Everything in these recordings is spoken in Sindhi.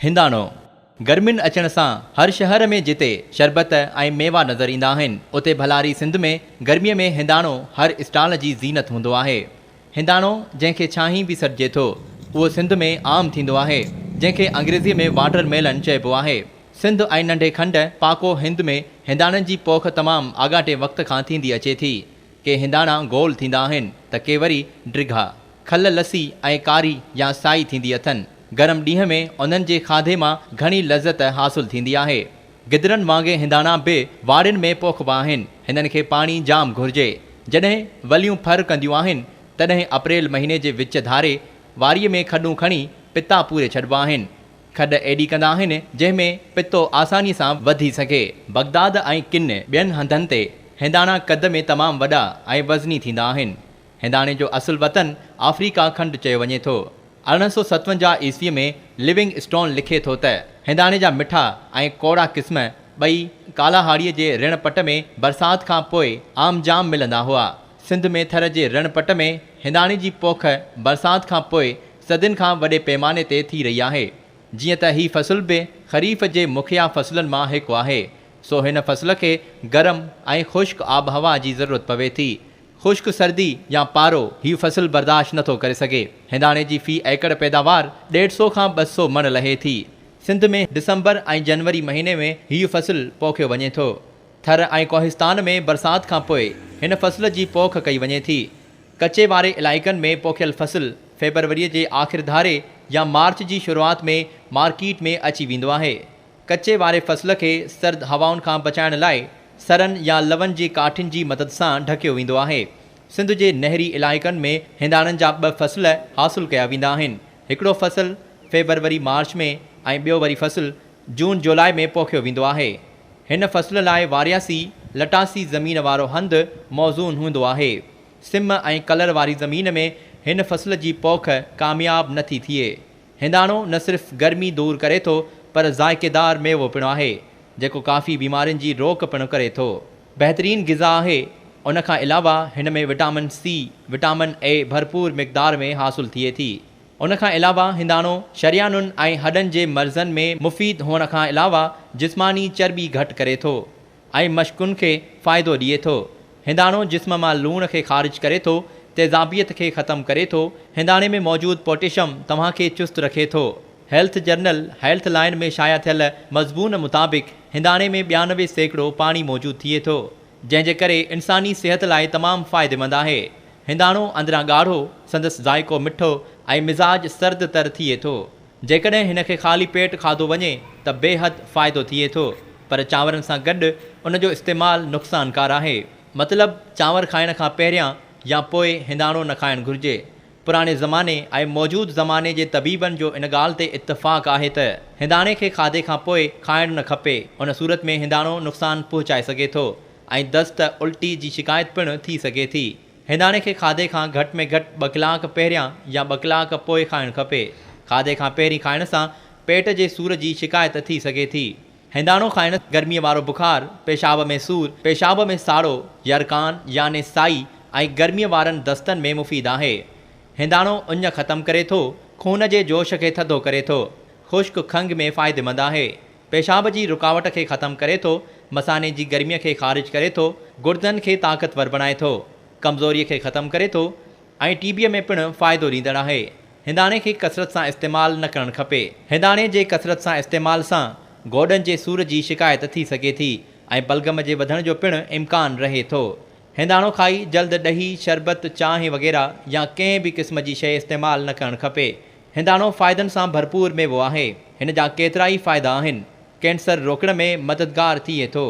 هنداڻو، گرمين اچڻ سان هر شهر ۾ جتي شربت ۽ ميوا نظر ايندا آهن، اتي ڀلاري سنڌ ۾ گرميء ۾ هنداڻو هر اسٽال جي زينت هوندو آهي. هنداڻو جنهن کي ڇانهين به سڏجي ٿو، اهو سنڌ ۾ عام ٿيندو آهي، جنهن کي انگريزيء ۾ واٽر ميلن چئبو آهي. سنڌ ۽ ننڍي کنڊ، پاڪو هند، ۾ هنداڻن جي پوک تمام آڳاٽي وقت کان ٿيندي اچي ٿي. ڪي هنداڻا گول ٿيندا آهن ته ڪي وري ڊگها. کل لسي ۽ ڪاري يا سائي ٿيندي اٿن. گرم ڏينهن ۾ انهن جي کاڌي مان گهڻي لذت حاصل ٿيندي آهي. گدرن وانگي هنداڻا به واڙين ۾ پوکبا آهن. هنن کي پاڻي جام گهرجي. جڏهن وليون ڦر ڪنديون آهن، تڏهن اپريل مهيني جي وچ ڌاري واريء ۾ کڏون کڻي پتا پوري ڇڏبا آهن. کڏ ايڏي ڪندا آهن، جنهن ۾ پتو آسانيء سان وڌي سگهي. بغداد ۽ ڪن ٻين هنڌن تي هنداڻا قد ۾ تمام وڏا ۽ وزني ٿيندا آهن. هنداڻي جو اصل وطن آفريڪا کنڊ چيو وڃي ٿو. 1857 عيسويء ۾ لونگ اسٽون لکي ٿو ته، هنداڻي جا مٺا ۽ ڪوڙا قسم ٻئي ڪالاهاڙيء جي رڻ پٽ ۾ برسات کان پوء عام جام ملندا هئا. سنڌ ۾ ٿر جي رڻ پٽ ۾ هنداڻي جي پوک برسات کان پوء صدين کان وڏي پيماني تي ٿي رهي آهي. جيئن ته هي فصل به خريف جي مکيه فصلن مان هڪ آهي، سو هن فصل کي گرم ۽ خشڪ آبهوا جي ضرورت پوي ٿي. خشڪ سردي يا پارو هي فصل برداشت نه ٿو ڪري سگهي. هنداڻي جي في ايڪڙ پيداوار ڏيڍ سو کان 200 مڻ لهي ٿي. سنڌ ۾ ڊسمبر ۽ جنوري مهيني ۾ هيء فصل پوکيو وڃي ٿو. ٿر ۽ ڪوهستان ۾ برسات کان پوء هن فصل جي پوک ڪئي وڃي ٿي. ڪچي واري علائقن ۾ پوکيل فصل فيبروريء جي آخر ڌاري يا مارچ جي شروعات ۾ مارڪيٽ ۾ اچي ويندو آهي. ڪچي واري فصل کي سرد هوائن کان بچائڻ لاء سرن يا لون جي ڪاٺين جي مدد سان ڍڪيو ويندو آهي. سنڌ جي نهري علائقن ۾ هنداڻن جا ٻه فصل حاصل ڪيا ويندا آهن. هڪڙو فصل فيبروري مارچ ۾ ۽ ٻيو وري فصل جون جولاء ۾ پوکيو ويندو آهي. هن فصل لاء وارياسي لٽاسي زمين وارو هنڌ موزون هوندو آهي. سم ۽ ڪلر واري زمين ۾ هن فصل جي پوک ڪامياب نه ٿي ٿئي. هنداڻو نه صرف گرمي دور ڪري ٿو پر ذائقيدار ميوو پڻ آهي، جيڪو ڪافي بيمارين جي روڪ پڻ ڪري ٿو. بهترين غذا آهي، ان کان علاوه هن ۾ وٽامن سي، وٽامن اي ڀرپور مقدار ۾ حاصل ٿئي ٿي. ان کان علاوه هنداڻو شريانن ۽ هڏن جي مرضن ۾ مفيد هئڻ کان علاوه جسماني چرٻي گهٽ ڪري ٿو. ۽ مشڪن کي فائدو ڏئي ٿو. هنداڻو جسم مان لوڻ کي خارج ڪري ٿو، تيزابيت کي ختم ڪري ٿو. هنداڻي ۾ موجود پوٽيشم توهان کي چست رکي ٿو. هيلٿ جرنل هيلٿ لائن ۾ شايع ٿيل مضمون مطابق هنداڻي ۾ 92% پاڻي موجود ٿئي ٿو، جنهن جي ڪري انساني صحت لاء تمام فائديمند آهي. هنداڻو اندران ڳاڙهو، سندس ذائقو مٺو ۽ مزاج سرد تر ٿئي ٿو. جيڪڏهن هن کي خالي پيٽ کاڌو وڃي ته بيحد فائدو ٿئي ٿو، پر چانورن سان گڏ ان جو استعمال نقصانڪار آهي. مطلب چانور کائڻ کان پهريان يا پوء هنداڻو نه کائڻ گهرجي. پراڻي زماني ۽ موجود زماني جي طبيبن جو ان ڳالهه تي اتفاق آهي ته هنداڻي کي کاڌي کان پوء کائڻ نه کپي، ان صورت ۾ هنداڻو نقصان پهچائي سگهي ٿو ۽ دست، الٽي، جي شڪايت پڻ ٿي سگهي ٿي. هنداڻي کي کاڌي کان گهٽ ۾ گهٽ ٻه ڪلاڪ پهريان يا ٻه ڪلاڪ پوء کائڻ کپي. کاڌي کان پهرين کائڻ سان پيٽ جي سور جي شڪايت ٿي سگهي ٿي. هنداڻو کائڻ گرميء وارو بخار، پيشاب ۾ سور، پيشاب ۾ ساڙو، يرقان يعني سائي ۽ گرميء وارن دستن ۾ مفيد آهي. هنداڻو اڃ ختم ڪري ٿو، خون جي جوش کي ٿڌو ڪري ٿو. خشڪ کنگهه ۾ فائديمند آهي. پيشاب جي رڪاوٽ کي ختم ڪري ٿو، مثاني جي گرميء کي خارج ڪري ٿو، گردن کي طاقتور بڻائي ٿو، ڪمزوريء کي ختم ڪري ٿو ۽ ٽي بيء ۾ پڻ فائدو ڏيندڙ آهي. هنداڻي کي ڪثرت سان استعمال نه ڪرڻ کپي. هنداڻي جي ڪثرت سان استعمال سان گوڏن جي سور جي شڪايت ٿي سگهي ٿي ۽ بلغم جي وڌڻ جو پڻ امڪان رهي ٿو. هنداڻو کائي جلد ڏهي، شربت، چانهه وغيره يا ڪنهن به قسم جي شيء استعمال نه ڪرڻ کپي. هنداڻو فائدن سان ڀرپور ميوو آهي. هن جا ڪيترائي فائدا آهن. ڪينسر روڪڻ ۾ مددگار ٿئي ٿو.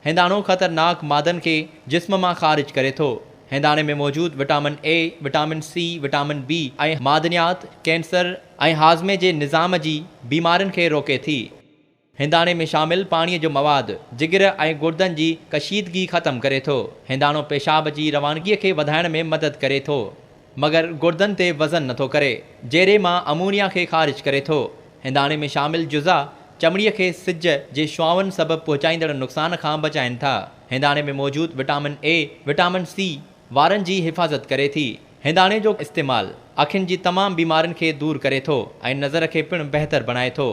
هنداڻو خطرناڪ مادن کي جسم مان خارج ڪري ٿو. هنداڻي ۾ موجود vitamin A, vitamin C, vitamin B ۽ معدنيات ڪينسر ۽ هاضمي جي نظام جي بيمارين کي روڪي ٿي. هنداڻي ۾ شامل پاڻيء جو مواد جگر ۽ گردن جي ڪشيدگي ختم ڪري ٿو. هنداڻو پيشاب جي روانگيء کي وڌائڻ ۾ مدد ڪري ٿو، مگر گردن تي وزن نٿو ڪري. جيري مان امونيا کي خارج ڪري ٿو. هنداڻي ۾ شامل جزا چمڙيء کي سج جي شعاعن سبب پهچائيندڙ نقصان کان بچائين ٿا. هنداڻي ۾ موجود وٽامن اي، وٽامن سي وارن جي حفاظت ڪري ٿي. هنداڻي جو استعمال اکين جي تمام بيمارين کي دور ڪري ٿو ۽ نظر کي پڻ بهتر بڻائي ٿو.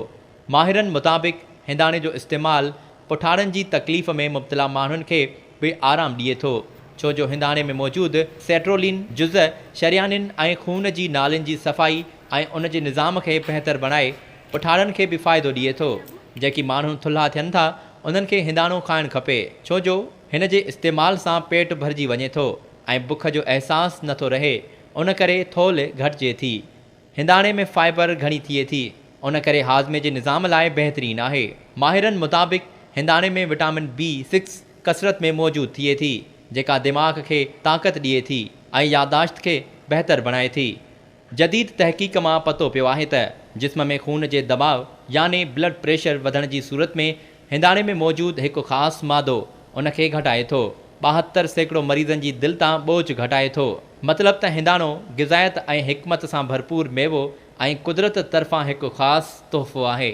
ماهرن مطابق هنداڻي جو استعمال پٺاڙن جي تڪليف ۾ مبتلا ماڻهن کي به آرام ڏئي ٿو، ڇو جو هنداڻي ۾ موجود سيٽرولين جز شريانين ۽ خون جي نالين جي صفائي ۽ ان جي نظام کي بهتر بڻائي پٺاڙن کي به فائدو ڏئي ٿو. جيڪي ماڻهو ٿلها ٿين ٿا انهن کي هنداڻو کائڻ کپي، ڇو جو هن جي استعمال سان پيٽ ڀرجي وڃي ٿو ۽ بک جو احساس نه ٿو رهي، ان ڪري ٿولهه گهٽجي ٿي. هنداڻي ۾ فائبر گهڻي ٿئي ٿي، ان ڪري هاضمي جي نظام لاء بهترين آهي. ماهرن مطابق هنداڻي ۾ وٽامن بي سڪس ڪثرت ۾ موجود ٿئي ٿي، جيڪا دماغ کي طاقت ڏئي ٿي ۽ يادداشت کي بهتر بڻائي ٿي. جديد تحقيق مان پتو پيو آهي ته جسم ۾ خون جي دٻاء يعني بلڊ پريشر وڌڻ جي صورت ۾ هنداڻي ۾ موجود هڪ خاص مادو ان کي گهٽائي ٿو. 72% مريضن جي دل تان ٻوجهه گهٽائي ٿو. مطلب ته هنداڻو غذائيت ۽ حڪمت سان ڀرپور ميوو ۽ قدرت طرفان هڪ خاص تحفو آهي.